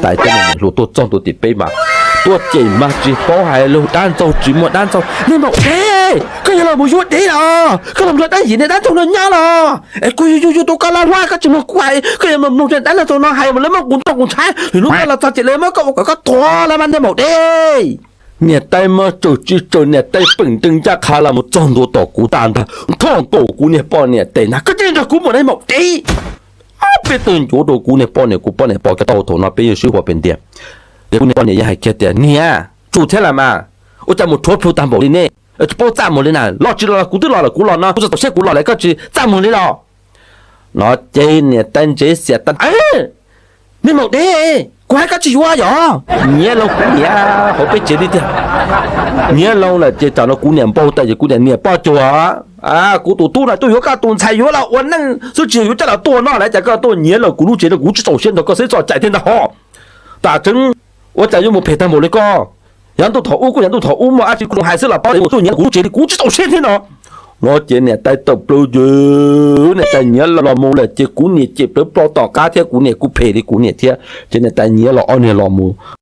Tais thiab niam hluas tuaj txog ntua tim peb mas tuaj cem mas tsis paub hais lus, dab ntxaug tsis muaj dab ntxaug. Nej maum dev, koj yog los mus yuav dev los koj los nrog dab yim niag dab ntxaug no nyob los? Es kuv yug yug yug tus koj laj hluas koj tsis mloog kuv hais, koj yuav mus mloog dab ntxaug no hais mas lawv muab kuv nrauj kuv ntshaib, lwm hnub koj los txog ces lawv muab koj ua kom koj tuag los mas niag maum dev. Niam tais mas tsaws tsis tsaws, niam tais peem nrees ncaj qha los mus txog ntua tom kuv tag ntag, nthoj nkaus kuv niag poj niam tes ntag, koj cia li nrog kuv mus niag maum dev. Peb tug ncuav rau kuv niag poj niam, kuv poj niam pom kiag tau thaum no peb yeej swb huam pem ntiag. Ces kuv niag poj niam yeej hais kiag tias, niam, tsum thiab las mas, ua cas mus rhuav plhu tag npaum li nej, tsis paub txaj muag li na, los tsis los los kuv twb los lawm, kuv los no kuv txaus siab kuv los lawm koj tsis txaj muag li los? No ces niam tais ntsev xiam tas, niag maum dev, kuv hais koj tsis yuav yom? Nyiav loo kuv niam hauv peb tsev li tiag. Nyiav loo lawm ces tam no kuv niam npau taws ces kuv niam, niam poj cuag, kuv tus tub no tuaj yuav koj tus ntxhais yuav los ua neej xwb tsis yog yuav coj los tua no lawm, cas koj tuaj nyiav loo kuv lub tsev no, kuv tsis txaus siab nrog koj xwb, txhob cais thiab ntag ho. Tam tseeb, ua cas yuav mus phem tag npaum li koj? Yav ntuj thaum ub kuj yav ntuj thaum ub, muaj dab tsi kuv hais xwb los paub, tuaj nyiav loo kuv lub tsev li kuv tsis txaus siab thiab no. No ces niam tais tawm plaws ces niam tais nyiav los mus lawm ces kuv niam cem plawv plo tom qab thiab, kuv niam kuj phem li kuv niam thiab ces niam tais nyiav los ob niag los mus.